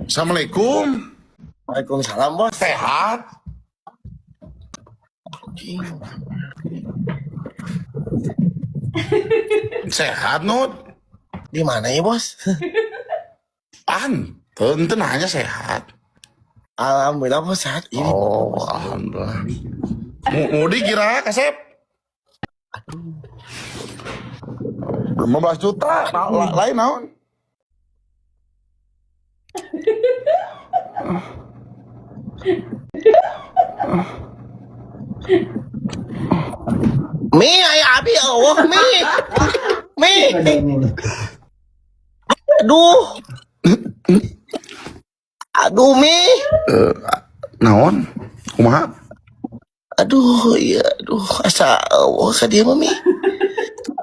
Assalamualaikum. Waalaikumsalam, Bos. Sehat? Sehat, Nut? Di mana ya, Bos? An, tentu nanya sehat. Alhamdulillah, Bos, sehat. Ini. Oh, alhamdulillah. Mudik kira, Kasep? 15 juta, lain naon? Mi, aya abi eueuh, Mi. Mi. Aduh. Aduh, Mi. Naon? Kumaha? Aduh, iya, aduh, asa eueuh ka dieu mah, Mi.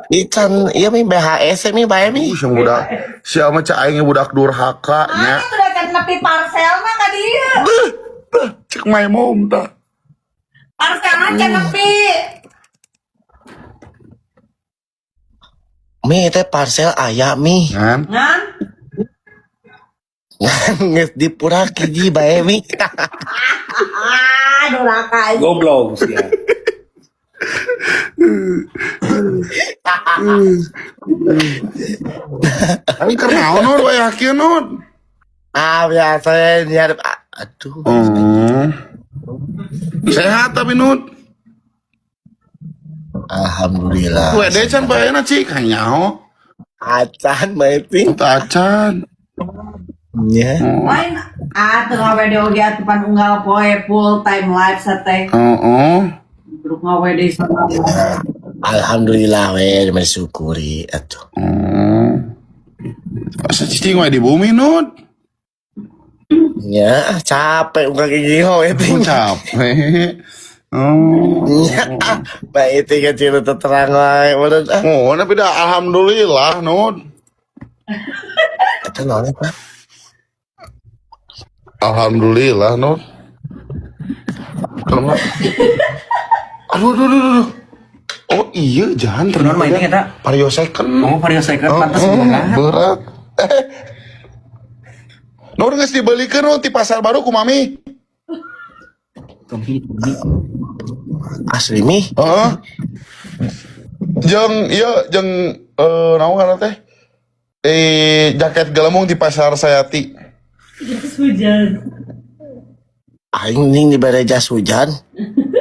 Ican, iya Mi BHS Mi bae Mi. Siang budak, siapa cak aing budak durhaka nya. Mana tuh can nepi parselna ka dieu. Cek my mom tah. Parselna can nepi. Mi teh parcel aya Mi. Ngan? Ngan? Ngan geus dipurak hiji bae Mi. Ah, durhaka. Goblok sih ya. Aing keur naon Nur aya kieu Nur? Ah, biasa nyari aduh. Oh. Sehat tapi Nur. Alhamdulillah. WD can bae cik nyaho. Acan bae ting. Teu acan. Nya. Oh. Lain ah teu ngawede oge atuh pan unggal poe full time live sate. Oh. Bruk ngawede sama. Alhamdulillah we mensyukuri atuh. Oh. Asa cicing we di bumi Nur. Nya, capek unggal gigi we ting. Oh, capek. Oh. Nya, ah, bae ting kecil terang wae bener ah. Oh, tapi dah alhamdulillah Nur. Eta naon eta? Alhamdulillah Nur. Kalau aduh, aduh, aduh, aduh. Oh iya, jangan Kunaon mah ini eta? Vario second. Oh, Vario second Oh, pantes oh, berat. berat. Nur geus dibelikeun Nur di pasar baru ku mami. Tompi, tompi. Asli mi. Heeh. Jeung ieu jeung naon ngaranna teh? Jaket gelemung di pasar Sayati. Jas hujan. Aing ning dibere jas hujan.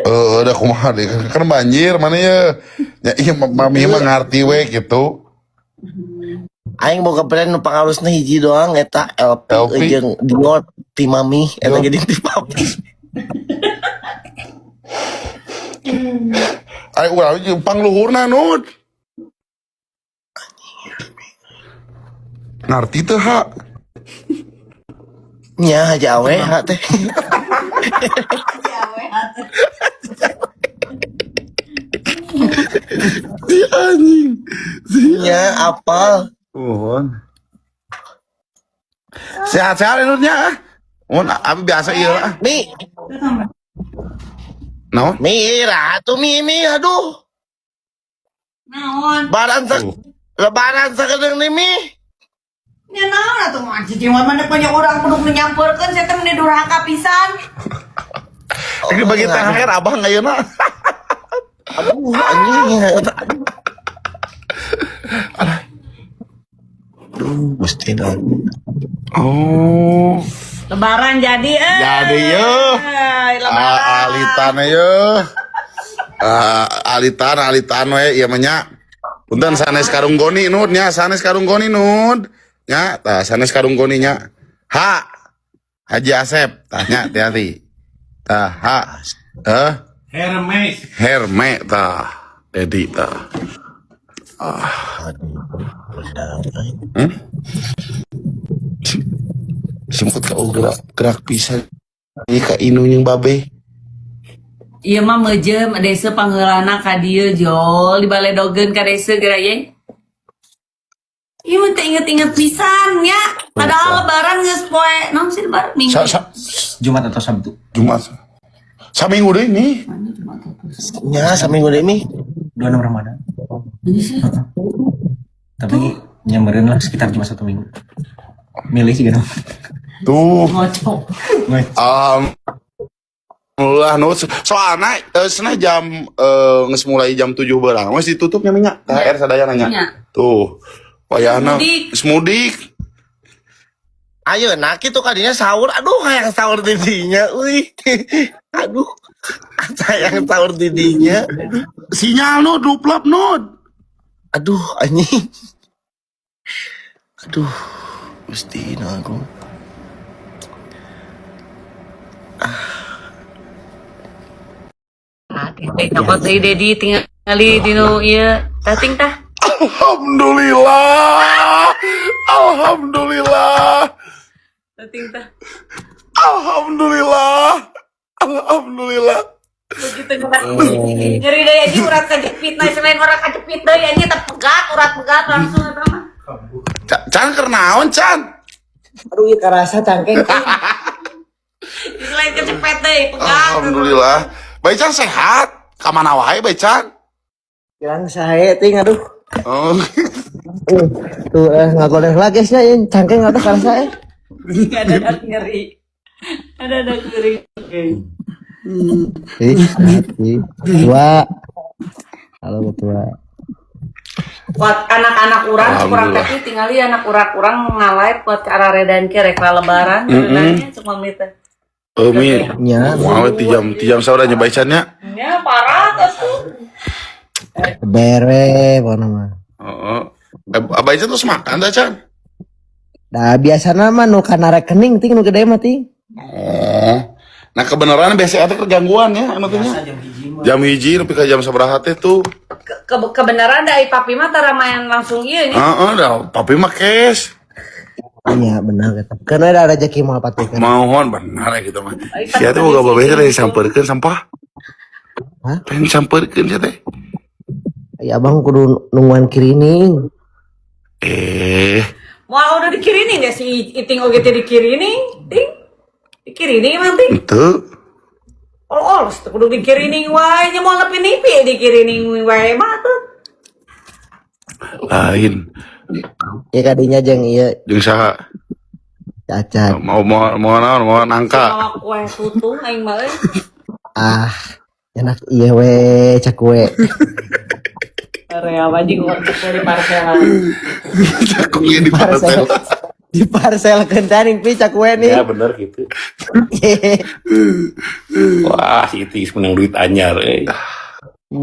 Udah kumaha deh kan banjir mana ya. Ya iya mami mah ngarti we gitu. Aing boga brand nu pangalusna hiji doang eta LP, LP. Jeung Dior ti mami eta Yo. jadi ti papi. Ayo urang jeung pangluhurna Nur. Ngarti teu ha? Nya haja awe ha teh. Si anjing. Si Nya apal. Mohon. Sehat-sehat Nurnya. Mun abi biasa ieu lah. Mi, Naon? mi ratu mi mi aduh. Naon? Lebaran sa lebaran sakedeung nih mi. Nya naon atuh mah cicing mah mana banyak orang kudu nyamperkeun saya teh meni durhaka pisan. Ini bagi THR abang ayeuna. Aduh anjing. Aduh, Gusti naon. Oh. Lebaran jadi eh. Jadi ye. Lebaran. Alitan ye. Alitan alitan we ieu mah nya. Punten sanes karung goni Nur nya, sanes karung goni Nur. Nya, tah sanes karung goni nya. Ha. Haji Asep, tah nya hati-hati. Tah ha. Hermes. Herme tah. Dedi tah. Aduh, bener. Sempet ka gerak gerak pisan. Ieu ka Inu jeung babe. Ieu mah meujeum desa pangheulana ka dieu jol dibaledogeun ka desa geura ye. Ieu mah teu inget-inget pisan nya. Padahal lebaran geus poe naon sih lebaran minggu. Sa, sa, Jumat atau Sabtu? Jumat. Saminggu deui nih. Mana Jumat atau Sabtu? Nya saminggu deui mi. 26 Ramadan. Ini sih. Tapi nyamperin lah sekitar cuma 1 minggu. Milih sih gitu. Tuh. Ngocok. Alhamdulillah nu soalna cenah jam geus mulai jam 7 beurang masih ditutupnya nya THR sadayana nya. Nya. Tuh. Wayahna Mudik. geus mudik. Ayo, nah kitu kadinya sahur. Aduh, hayang sahur didinya euy. Aduh. Hayang sahur didinya. Sinyal nu duplap nu. Aduh, anjing. Aduh, Gusti nu aku. Ah, teh cokot deui Dedi tingali dinu ieu. Tating tah. Alhamdulillah. Alhamdulillah. Tating tah. Alhamdulillah. Alhamdulillah. Begitu nyeri. Nyeri deui anjing urat kajepit nah selain urat kajepit deui anjing teh pegat urat pegat langsung eta mah. Can keur naon, Can? Aduh, ieu karasa cangkeng. Selain kejepit deui pegat. Alhamdulillah. Bae Can sehat. Ka mana wae Bae Can? Kirang sae ting aduh. Oh. Tuh ngagoleh lagi nya ieu cangkeng aduh karasa eh. Ada nyeri. Ada nyeri. Oke. Ih, hati. Tua. Halo ketua. Buat anak-anak urang kurang Alhamdulillah. tapi tinggali anak urang-urang ngalive buat ke arah redan ke rek lebaran redannya cuma minta. Oh, Mi. Nya, Mau ti jam saudara nya Bae Can nya. Ya parah tuh. Bere pokona mah. Heeh. Bae Can terus makan dah, Can? Nah, biasana mah nu kana rekening ting nu gede mah ting. Oh. Nah, kebenaran biasa eta gangguan ya anu teh nya. Biasa jam 1 mah. Jam 1 nepi ka jam sabaraha teh tuh. Kebenaran da ai papi mah tara main langsung ieu nya. Heeh, dah papi mah cash. Iya, benar eta. Karena ada rezeki moal patuhkeun. Mohon benar ya gitu mah. Sia teh boga babeh teh disampeurkeun sampah. Hah? Pengen sampeurkeun sia teh. Ya abang kudu nungguan kirining. Eh, Moal udah dikirining deh si Iting oge teh dikirining, ting. Dikirining emang ting. henteu. Ol ol kudu dikirining wae nya moal nepi nipi dikirining wae mah tuh. Lain. Ya kadinya jeung ieu Jeung saha? cacat. Mau mau mau naon, mau nangka. Bawa kue tutung aing mah euy. Ah, enak iya we cak we. Area anjing kok dari parselan. Aku di Parcel. parcel. Di parcel kentaning pi cak we nih. Ya bener gitu. Wah, si Itis menang duit anyar euy.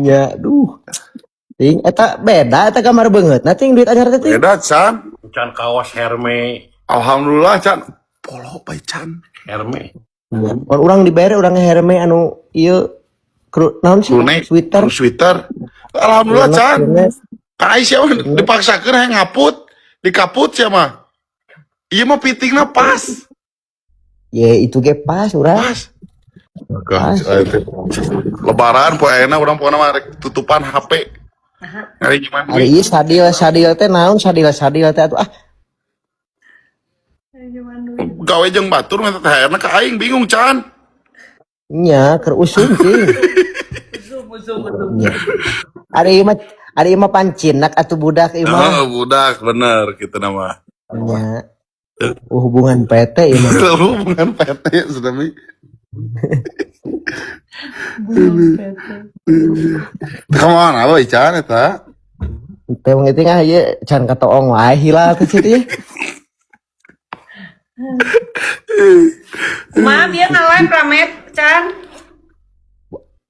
Ya, duh. Ting eta beda eta kamar beungeut. Nah ting duit anyar teh ting. Beda, Can. Can kaos Herme, Alhamdulillah, Can. Polo bae, Can. Herme. Mun urang dibere urang Herme anu ieu kru naon sih? Crewneck, Sweater. crew sweater. Alhamdulillah, Can. Crewneck. Ka Aisyah mah dipaksakeun hayang ngaput, dikaput sia mah. Ieu mah fittingna pas. Ye, itu ge pas urang. Pas. Gah, lebaran poe ayeuna urang pokona mah rek tutupan HP. Ngari gimana Ari ieu sadil sadil teh naon sadil sadil teh atuh ah. Gawe jeung batur minta THR-na ka aing bingung, Can. Nya keur usum ting. Usum usum usum. Nya. Ari ieu mah pancinak atuh budak ieu mah. Oh, budak bener gitu nama. Nya. Hubungan PT ieu mah. Hubungan PT sudah mi. Kamu mana apa Ican eta? Teh mah itu ah ieu can katoong wae hilal teh situ ye. Kumaha bieu ngalive rame Chan?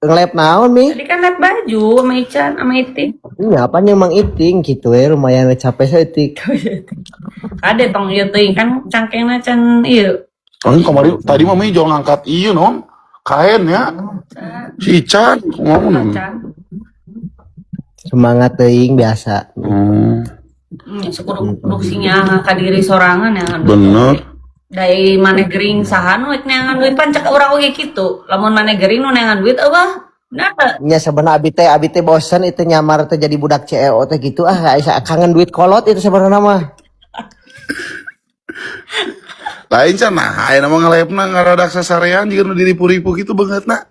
Ngelep naon mi? Tadi kan liat baju sama Ican sama Iting. Iya, apa yang Mang Iting gitu ya, lumayan capek saeutik. Kade tong ieu teuing kan cangkengna can ieu. Oh, kemarin tadi mami jangan ngangkat iya non kain ya. Si Ican ngomong. Can. Semangat teuing biasa. Sekudu kudu sinya ka diri sorangan ya. Bener. Dari maneh gering saha nu rek neangan duit pan cek urang oge kitu. Lamun maneh gering nu neangan duit eueuh. Bener teu? Nya sebenarnya abi teh bosen itu nyamar teh jadi budak CEO teh gitu ah asa kangen duit kolot itu sebenarnya mah. Lain can nah ayeuna mah ngaleepna ngaradak sasarean jiga nu diripu-ripu gitu banget na.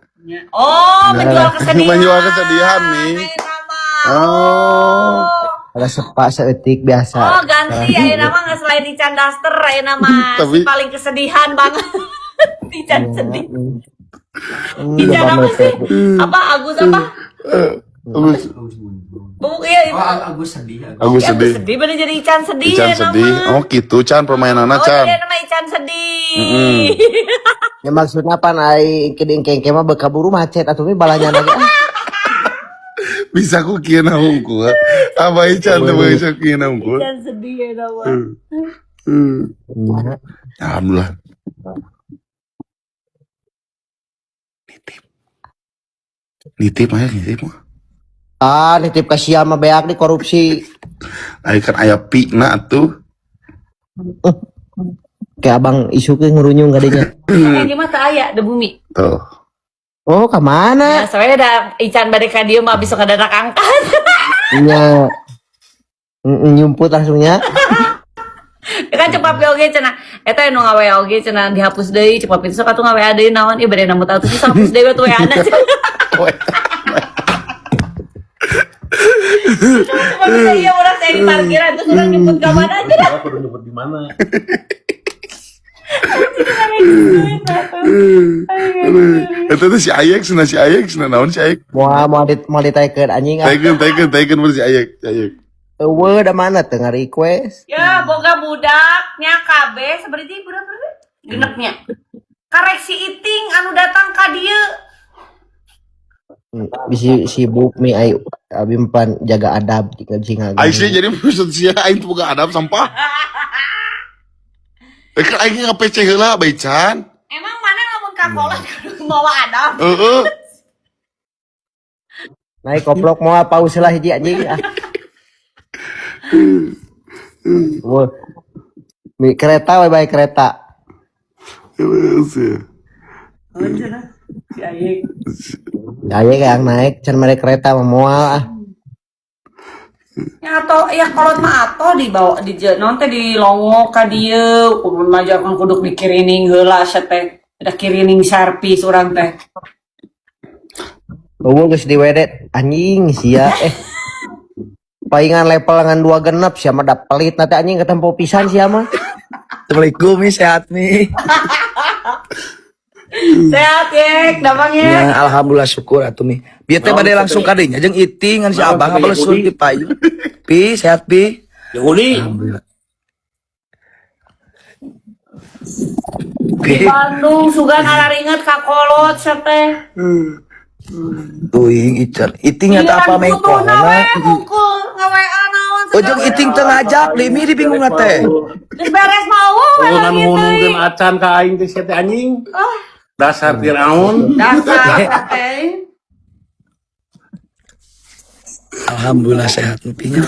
Oh, menjual kesedihan. Menjual kesedihan, nih. Ayeuna mah. Oh. Ada sepak saeutik biasa. Oh, ganti ayeuna mah geus lain Ican daster ayeuna mah. Tapi- Si paling kesedihan banget. Ican sedih. Ican Coba apa sih? mepet. Apa Agus apa? Agus, Bubuk iya itu. Oh, Agus sedih. Agus. Agus Ya, Agus sedih. sedih bener jadi Ican sedih Ican ayeuna sedih. mah. Oh gitu Chan permainannya Oh, Chan. jadi nama Ican sedih. Ya maksudnya pan ai engke mah beka buru macet atuh mi balanya lagi. Ah. Bisa ku kieu na hungkul. Apa Ican teh bisa kieu na hungkul. Ican sedih ya nama. Iya. Alhamdulillah. Nitip. Nitip aya nitip mah. Ah, nitip ka sia mah beak di korupsi. Aya kan aya pi na atuh. Kayak abang isu ke ngurunyung kadinya. Ini mah teu aya di bumi. Tuh. Oh, ke mana? Nah, soalnya ada Ican bade ka dieu mah besok ada anak angkat. Iya. Nyumput langsungnya. Ya kan cepat oge cenah. Eta anu ngawe oge cenah dihapus deui cepat itu sok atuh ngawe deui naon ieu bade nambut atuh sok hapus deui atuh WA-na. Cepat bisa iya urang saya di parkiran terus urang nyebut ka mana aja dah. Aku udah nyebut di mana? Eta teh si Ayek cenah si Ayek cenah naon si Ayek? Moal moal di moal ditaekeun anjing ah. Taikeun taikeun taikeun bener si Ayek, si Ayek. Eueuh da mana teu nga-request. Ya, boga budaknya KB seperti budak berapa? Genepnya. Karek si Iting anu datang ka dieu. Bisi sibuk mi ai abi pan jaga adab jika bisi Aing sih jadi maksud sia aing teu boga adab sampah. Eh kan aing nge-PC heula bae Chan. Emang mana lamun ka kolot kudu mawa adab? Heeh. Naik koplok moal paus lah hiji anjing ah. Wah. Mi kereta we bae kereta. Terus ya. Si Ayek. Aya yang naik can mere kereta mah moal ah. Ya atau ya kolot mah atau dibawa di non teh di longok ka dieu kudu majakan kuduk dikirining heula sia teh. Ada kirining servis urang teh. Eueuh geus diwedet anjing sia eh. Paingan level ngan dua genep sia mah da pelit na teh anjing ketempo pisan sia mah. Assalamualaikum Mi, sehat Mi. Sehat yek, damang yek. Ya, alhamdulillah syukur atuh Mi. Bieu teh bade langsung kadinya jeung Iting ngan si Naon, Abang teh, apa lesun Budi? ti payu. Pi, sehat Pi. Yahudi. Alhamdulillah. Di Pi, Bandung sugan araringet ka kolot sia teh. tuing ican. Iting eta apa Giliran mengkohna? we mungkul nga-WA naon Oh jeung Iting teu ngajak deui Mi di bingung teh. Geus beres mah eueuh we Tuh lagi hunungkeun teuing. acan ka aing teh sia teh anjing. Ah, Dasar Firaun. dasar teh. Alhamdulillah sehat Mi nya.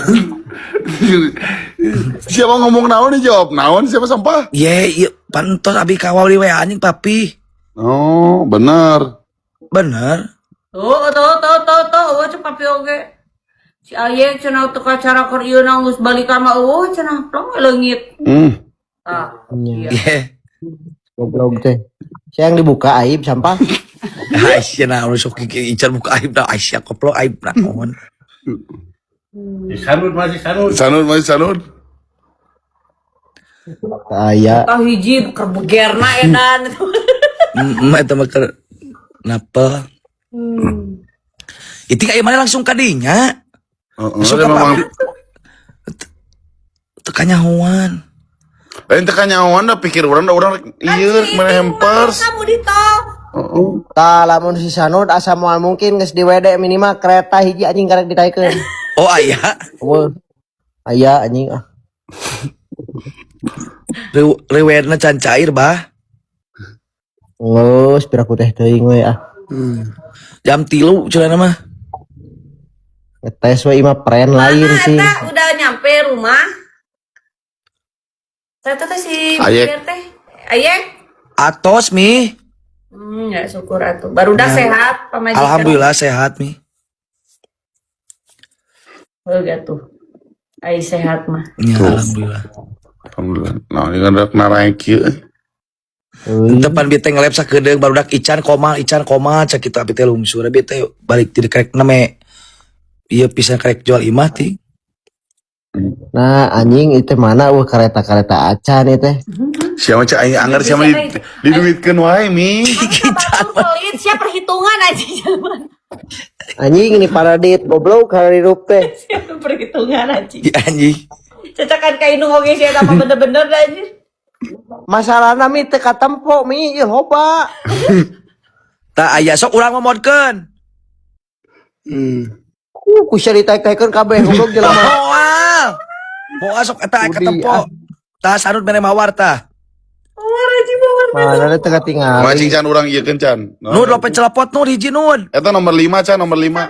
Siapa ngomong naon nih jawab naon siapa sampah? Ye, ieu pantos abi kawal di WA anjing papi. Oh, bener. Bener. Tuh, tuh, tuh, tuh, tuh, eueuh ceuk papi oge. Si Ayek cenah teu kacara keur ieu na geus balik ka mah eueuh cenah plong we leungit. Ah, Nya iya. Ye. Goblok teh. Sia yang dibuka aib sampah. Aisyah nah sok ican buka aib dah Aisyah koplok aib naon. Si Sanud masih Sanud. Sanud masih Sanud. Aya. Tah hiji keur begerna edan. Heeh, eta mah keur napa? Iting aya mana langsung kadinya? Heeh, Langsung ka memang papi. Teu kanyahoan. lain teu kanyahoan da pikir urang da urang rek ieu rek mere hampers. Kamu di tol. Heeh. Tah lamun si Sanud asa moal mungkin geus di WD minimal kereta hiji anjing karek ditaekeun. Oh aya. Eueuh. Aya anjing ah. Rewedna can cair bah. Geus piraku teh teuing we ah. Jam 3 cenah mah. Ngetes we imah pren lain Mana sih. eta udah nyampe rumah? Saya teh si Ayek. Beger teh. Ayek. Atos Mi. Ya syukur atuh. Baru udah sehat pamajikan. Alhamdulillah sehat Mi. Heuh atuh. Ai sehat mah. Ya, Tuh. alhamdulillah. Alhamdulillah. Nah, ini kan rek naraek kieu. Euy. Tepan bi teh ngelep sakedeung barudak Ican koma cak kitu abi teh lungsur abi teh balik ti karek neme ieu pisan karek jual imah ti. Nah, anjing itu mana eueuh kereta-kereta acan itu teh. Siapa cek aing anggar siapa diduitkeun wae mi. Kita pelit, siap perhitungan aja zaman. Anjing ini paradit goblok hirup teh. Siap perhitungan aja. Ih, anjing. Cacakan ka indung oge sia eta mah bener-bener dah anjir. Masalahna mi teu katempo mi ieu loba. Tah aya sok urang ngomodkeun. Ku sia ditaek-taekeun kabeh goblok jelema. Moal. Moal sok eta aya Udi, katempo. ah. Tah Sanud mere mawar tah. Mana teu katingali. Mancing can urang ieu keun can. Nud lope celepot nud hiji nud. Eta nomor 5 can, nomor 5. Aja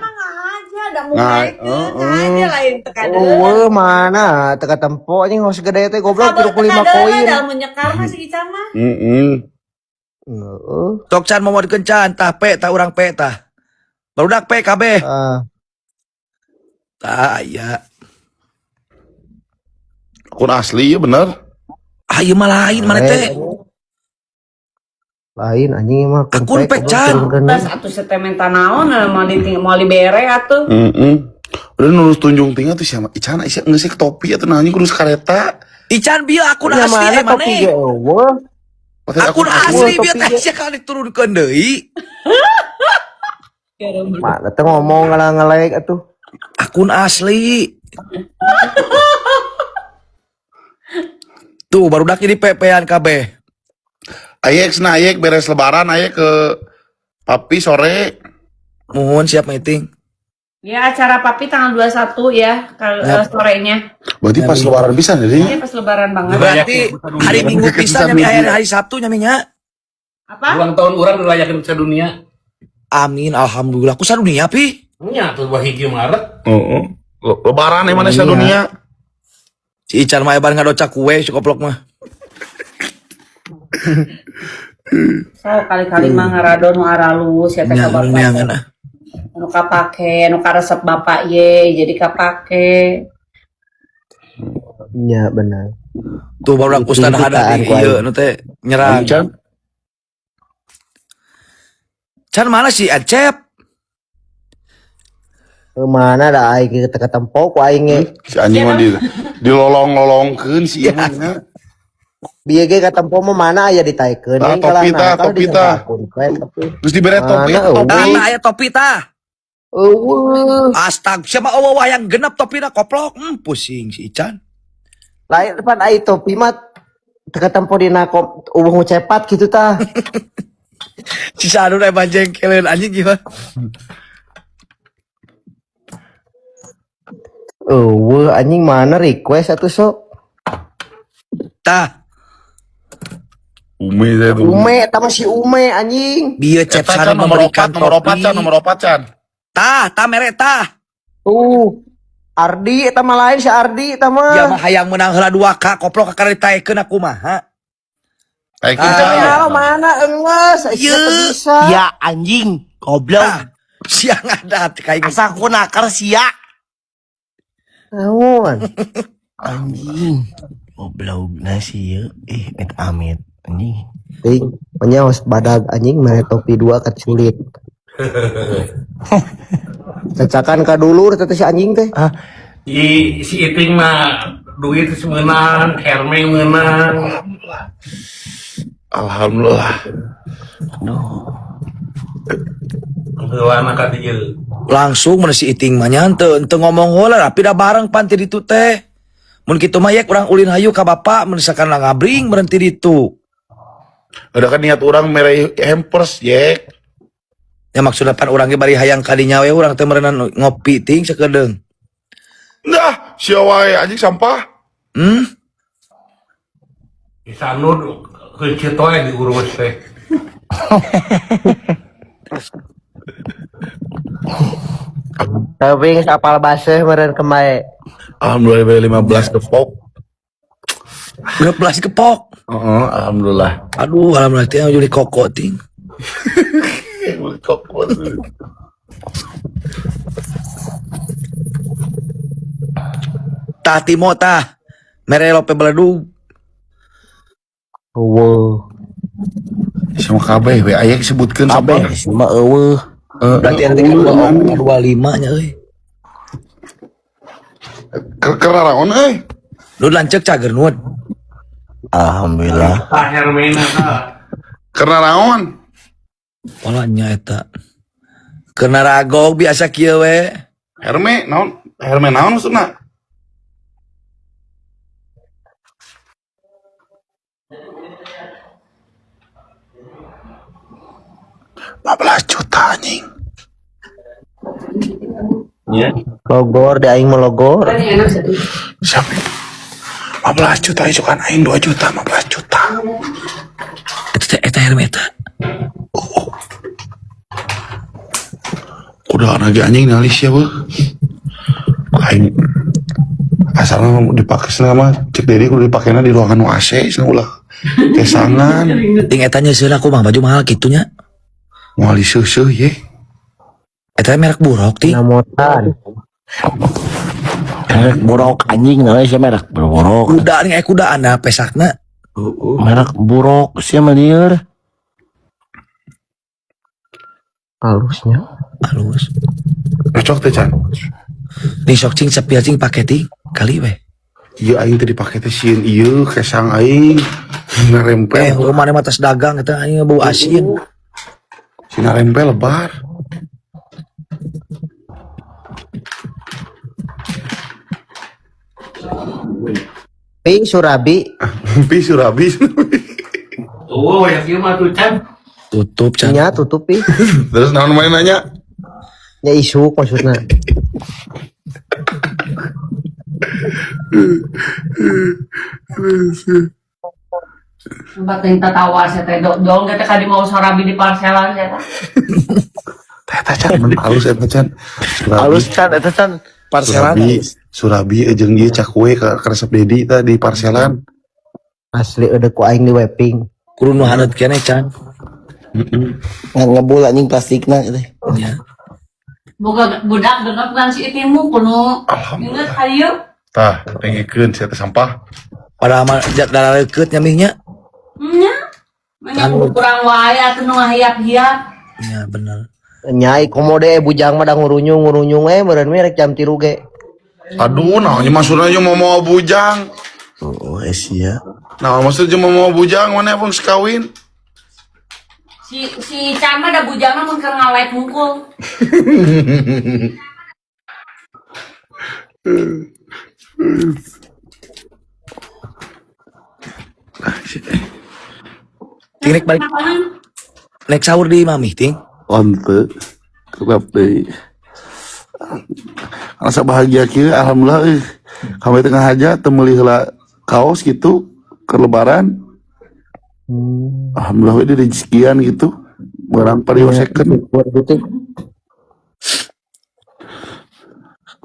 ada Nah, mukaikeun heeh. aja lain teka Eueuh mana teu katempo anjing hos gede teh goblok 35 koin. Da mun nyekar mah si Ica mah. Heeh. Heeh. Sok can momodkeun can tah pe tah urang pe tah. Barudak pe kabeh. Ah, Tah aya. Akun asli ya bener. Ah ieu mah lain mana teh. Lain anjing mah Akun fake, fake, Chan. turunkeun Tas atuh setementa naon moal diting moal dibere atuh. Heeh. Udah nurus tunjung tinggal tuh siapa? Ican Aisyah geus sih topi atuh nanya kudu kareta. Ican bieu akun Ya asli mana eh topi maneh. ge eueuh. Akun asli Topi bieu teh ge. sia kali diturunkeun deui. Mana teh ngomong ngalah-ngelek atuh. Akun asli. Tuh barudak jadi PP-an kabeh. Ayek nah ayek beres lebaran ayek ke papi sore. Mohon siap meeting. Ya acara papi tanggal 21 ya kalau Yap. sorenya. Berarti pas lebaran bisa jadi. Ini pas lebaran banget. Berarti hari Minggu pisan nyami aya hari Sabtu nyami nya. Apa? Ulang tahun orang dirayakan ke dunia. Amin alhamdulillah. Ku sadunia pi. Nya tuh wah hiji Maret. Heeh. Lebaran emang Iya. dunia. Si Ican mah eban ngadocak kue si koplok mah. So kali-kali mah ngarado nu aralus ya teh Nya ka bapak. neangan ah. Nu kapake, nu karesep bapak ye jadi kapake. Nya benar. Tuh barudak Ustad Itu ada kitaan di ku ieu aing. nu teh nyerang. Can. Can mana si Acep? Mana da aing ge teu katempo ku aing ge. Si anjing mah di dilolong-lolongkeun si ieu mah nya. Bieu ge katempo mah mana aya ditaekeun. Tah, Aing kalah topi tah, nakal topi tah. disangka akun fake, tapi. Terus dibere topi, Mana, topi. Tah tah aya topi tah. Eueuh. Astag, siapa eueuh yang genep topina koplok. Pusing si Ican. Lain pan ai topi mah teu katempo dina kom eueuh cepat gitu tah. Si Sanu emang jengkeleun anjing gimana? Eueuh anjing mana request atuh sok. Tah, Ume saya tuh. Ume eta mah si Ume anjing. bieu cep Eta Sanu can nomor memberikan 4, nomor 4 topi. can, nomor 4 can. Tah, tah mere tah. Tuh. Ardi eta mah lain si Ardi eta Ya mah. mah hayang menang heula 2K koplok kakara ditaekeun aku mah. Ha? Taekeun Ah. can. Ya mana enggeus sia teu bisa. Ya anjing, goblok. Tah, siang ada kayak Asa aku nakar sia. Naon? Anjing. Goblok nasi ya. Eh, amit amit. Anjing. Ting, nya harus badag anjing mere topi dua keculit. Cacakan ka dulur teh si anjing teh. I, si Iting mah duit menang, Herme menang. Alhamdulillah. Heula ka dieu. Langsung mun si Iting mah nya henteu ngomong heula tapi da bareng pan ti ditu teh. Mun kitu mah yek urang ulin hayu ka bapak mun misalkan ngabring berhenti ditu. Udah kan niat orang mere hampers yek. Ya maksudna pan urang ge bari hayang kadinya we urang teh meureunan ngopi ting sakedeung. Nah, sia wae anjing sampah. Si Sanud heuceut we diurus teh. Tapi geus apal baseuh meureun kemae. Alhamdulillah beri 15 kepok. 15 kepok. Heeh, alhamdulillah. Aduh, alhamdulillah teh jadi koko ting. Koko. Tah Timo tah. Mere lope beledug. Eueuh. Sama kabeh we aya sebutkeun Kabeh sampah. si mah eueuh. Berarti nanti kan 25 nya euy. Keur naraon euy? Nud lanceuk cager Nud. Alhamdulillah. Tah Hermena tah. Keur naraon? Pola nya eta. Keur naragog biasa kieu we. Herme naon? Herme naon maksudna? 15 juta anjing. Ya. Logor di aing mah logor. Siapa? 15 juta isukan aing 2 juta 15 juta. Eta teh eta Herme eta. Kuda lagi anjing nali siapa? Aing asalnya dipake sama cek Dedi kudu dipakena di ruangan nu AC cenah ulah kesangan. Ting eta nyeuseuh aku mah baju mahal kitu nya. Moal diseuseureuh ye. Eta merek buruk ting. Namotan. Merek buruk anjing namanya sih merek buruk. Kuda nih kuda anda pesakna. Merek buruk sih mah lieur. Halusnya. Halus. Cocok teh Can. Nih sok cing cepil cing pake ting kali we. Ieu aing teh dipake teh sieun ieu kesang aing Eh, narempel. rumahnya mah tas dagang eta aing bau asin. Si narempel lebar. Pi Surabi. Pi Surabi. Oh, yang kieu mah tuh Chan. Tutup can. Nya tutup pi. Terus naon main nanya? Nya isuk maksudna. Tempat yang tatawa saya teh dong teh kadi mau sarabi di parselan saya teh. Teh teh Can men halus eta Can. Surabi. Halus can eta can parselan. Surabi, Surabi jeung ieu cakwe ka resep Dedi tah di parselan. Asli eueuh ku aing di weping. Kudu nu haneut keneh can. Ngan ngebul anjing plastikna gitu. Ya. Boga budak genep kan si itimu kuno. Alhamdulillah. Ingat hayu. Tah, dengekeun sia teh sampah. Padahal mah darah leukeut nya mih nya. Nya. Manya kudu kurang wae atuh nu ngahiap-hiap. Ya bener. Nyai komo de bujang mah da ngurunyung ngurunyung we meureun we rek jam 3 ge. Aduh, naon maksudna jeung mau bujang. Oh, sia. Nah, maksudnya jeung mau bujang mana pun sekawin. Si si Ican mah da bujangna mun keur ngalek hungkul. Ting rek balik naik sahur di mami ting. Onte. Kerap deui. Rasa bahagia kieu alhamdulillah euy. Kami tengah aja teu meuli heula kaos gitu ke lebaran. Alhamdulillah we direzekian gitu. Barang pariosekeun.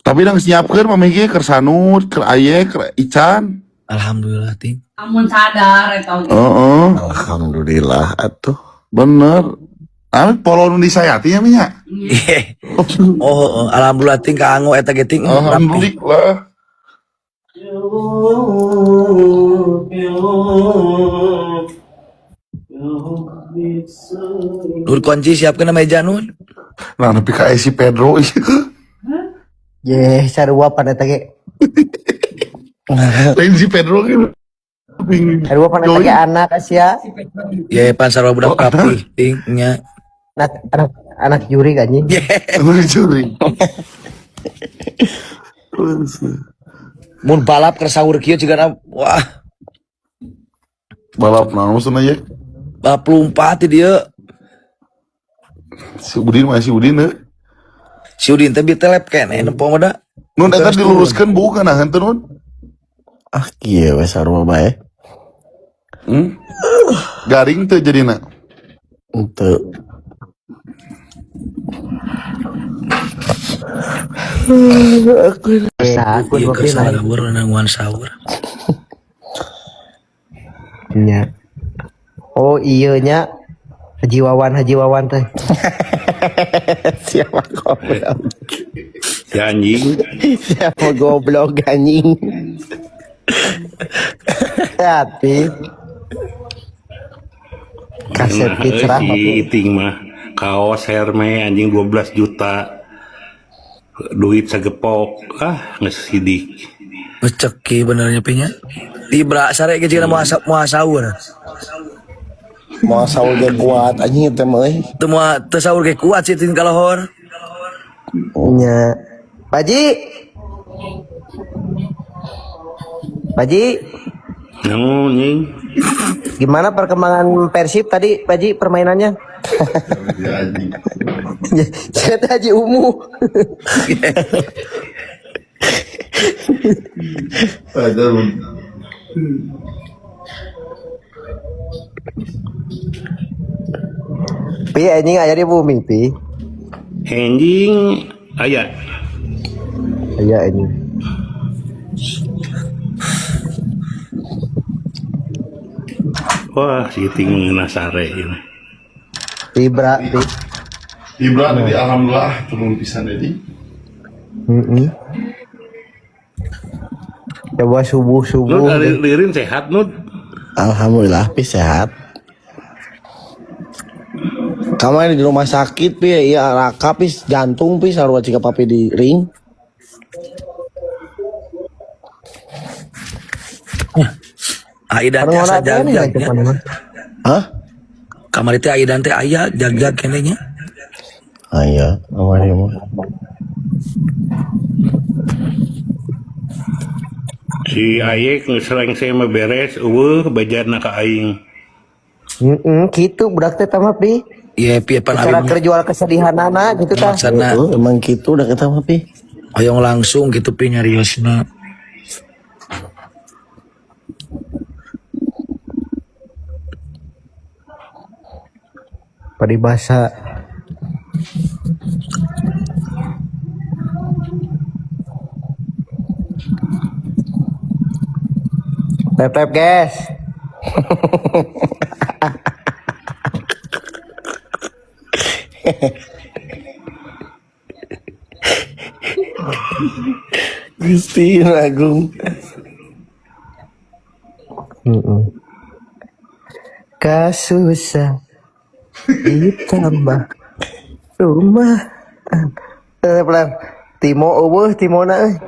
Tapi dang nyiapkeun mami ge keur Sanut, keur Aye, keur Ican. Alhamdulillah ting. Amun sadar eta oge. Heeh, Alhamdulillah atuh. bener. Ah, polo nu disayati nya nya. Iya. Oh, alhamdulillah ting kaanggo eta ge ting. Rapi. Alhamdulillah. Nur kunci siapkeun meja Nur. Nah, nepi ka si Pedro ieu. Ye sarua pan eta ge. Lain si Pedro kan. Sarua pan eta ge anak sia. Ye pan sarua budak Oh, anak. rapi ting nya. Anak anak anak juri kan anjing. Anak curi. Mun balap keur sahur kieu cigana wah Balap naon maksudna ye? balap lompat di dieu. Si Udin mah si Udin heuh. Si Udin teh bitelep keneh nempo mah da. Nun eta diluruskeun bukan nah henteu Nun. Ah kieu we sarua bae. Garing teu jadina. Henteu. Aku Ieu keur kopi lain. sahur nangguan sahur. Nya. Oh iya nya. Haji Wawan Haji Wawan teh. Siapa goblok? Si anjing. Siapa goblok anjing? Hati. Kaset Nah, fitrah si Iting mah kaos Hermes anjing 12 juta. Duit sagepok ah geus sidik. Geus ceki benernya pinya. Ibra sare ge jiga moal moal sahur. Mau sahur ge kuat anjing teh mah euy. Teu moal teu sahur ge kuat sih tin kalohor. Nya. Pak Haji. Pak Haji, Naon nying? gimana perkembangan Persib tadi, Pak Haji, permainannya? Ya anjing. Saya Haji Umu. Aduh. Pi anjing aya di bumi, Pi. Anjing aya. Aya anjing. Wah, si Iting mengenah sare ini. Ibra, Pi. Ibra tadi alhamdulillah turun pisan tadi. Heeh. Coba subuh-subuh. Nud ari lirin sehat Nud. Alhamdulillah pi sehat. Kamari di rumah sakit pi iya raka pi jantung pi sarua cika papi di ring. Aidan teh asa jagjag nya. Hah? Kamari teh Aidan teh aya jagjag keneh nya. Aya, kamari mah. Si Ayek geus rengse mah beres eueuh bejana ka aing. Heeh, kitu budak teh tah mah, Pi. Iya, pi pan Cara abi keur jual kesedihanana gitu tah. maksudna Heeh, emang gitu udah kita mah pi. hoyong langsung gitu pi nyariosna. Paribasa. Tap tap guys. Gusti Agung. Heeh. Kasusah ditambah rumah. Pelan. Timo eueuh Timona euy.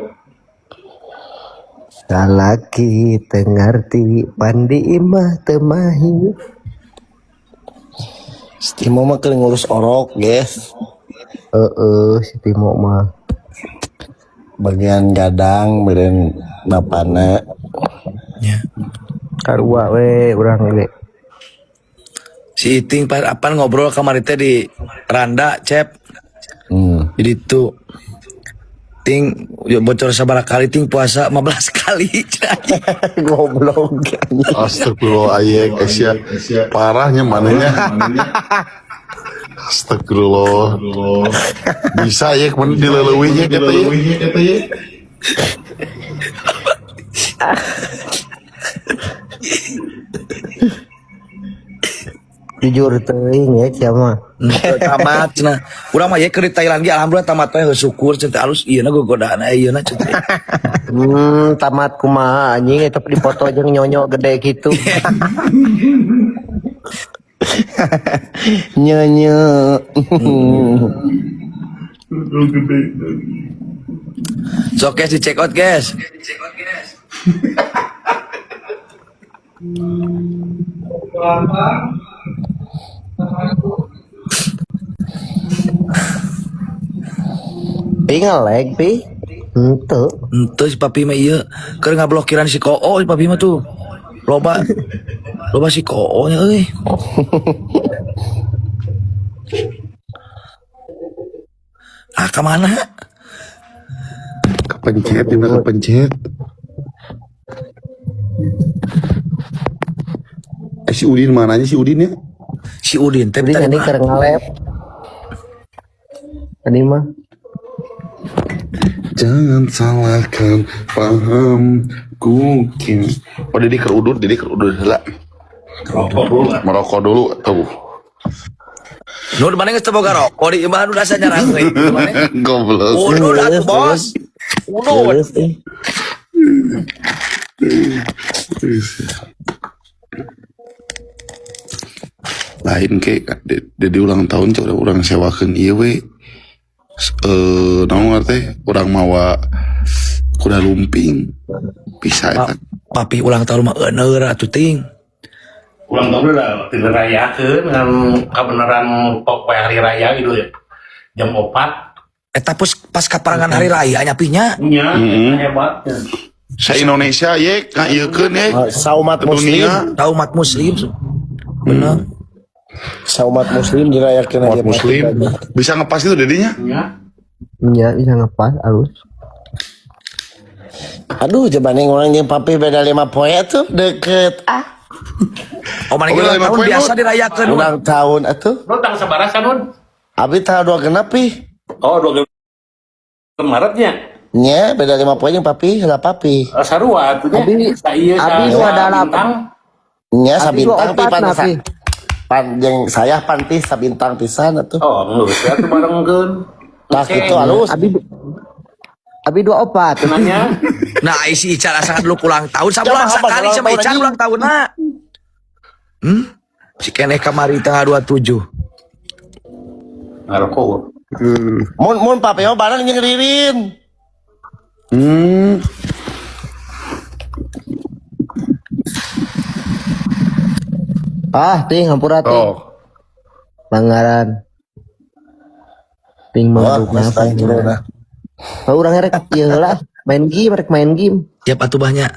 Salaki teu ngarti pandi imah teu mahi. Si Timo mah keur ngurus orok, guys. Heeh, si Timo mah. Bagian gadang, bagian bapana. Nya. Karua we urang ge. Si Iting pan apaan ngobrol kamari teh di Randa, Cep. Jadi tuh ting ya bocor sabaraha kali ting puasa 15 kali. Goblok. Astagfirullah ayek Asia parahnya manehnya. Astagfirullah. Bisa ayek mana dileleuwihnya kata ye. Jujur teuing ya sia mah. Henteu tamat cenah. Urang mah ye keur di Thailand ge alhamdulillah tamat we heuh syukur cenah teh alus ieu na gogodaan aya ieu na cenah. Tamat kumaha anjing eta dipoto jeung nyonyo gede gitu. Nyenye. So guys di check out guys. Pi ngelag pi. Henteu. Henteu si papi mah ieu keur ngablokiran si Koo si papi mah tuh. Loba loba si Koo nya euy. Ah ka mana? Kepencet, ini kepencet. Si Udin mananya si Udin ya? Si Udin teh Udin tadi ini mah keur ngalep. Tadi mah. Jangan salahkan paham ku. Oh, Didi kerudut, Didi kerudut heula. Merokok dulu tuh. Nur mana geus teu boga rokok di imah nu asa nyarang euy. Maneh? Goblok. Udud atuh bos. Udud. Terus, eh. Lain ke Dedi ulang tahun coba urang sewakeun ieu we. Eh, naon teh urang mawa kuda lumping. Bisa eta. Papi ulang tahun mah euneur atuh, Ting. Ulang tahun udah dirayakeun dengan kebenaran pok hari raya gitu ya. Jam 4. Eta pus pas kaparangan hari raya nya pinya. Nya, Mm-mm. hebat. Sa Indonesia ye ngaieukeun ye. Saumat muslim. Dunia. Tahu umat muslim. Bener. Saumat muslim dirayakeun Umat muslim bisa ngepas itu dedinya. Nya. Nya bisa ngepas alus. Aduh, jebane urang jeung papi beda 5 poe tuh deket ah. Oh, mana Oh, ulang lima tahun poe, biasa Nun. dirayakeun. Ulang tahun atuh. Lu tanggal sabaraha Nun? Abi tanggal 2 genep ih. Oh, 2 Maretnya. Nya beda 5 poe jeung papi, heula papi. Eh, sarua atuh nya. Abi- Sa ieu sa Abi dua sa dalapan. bintang. Nya Abi sabintang dua pi opat pan na, Pi. pan jeung saya panti sabintang pisan atuh. Oh, geus atuh barengkeun. Tah kitu alus. Abi Abi 24. Cenahnya. Nah, si Ican asa dulu ulang tahun sabulan Jamaah sekali ulang sama tahun Ican anjing. ulang tahunna. Si keneh kamari tanggal 27. Ngarokok. Mun mun papi mah bareng jeung Ririn. Ah, Ting, hampura, Ting. Oh. Langgaran. Ting Wah, mabuk geus tah turun ah. Urang rek ieu heula main game, rek main game. Siap atuh banyak.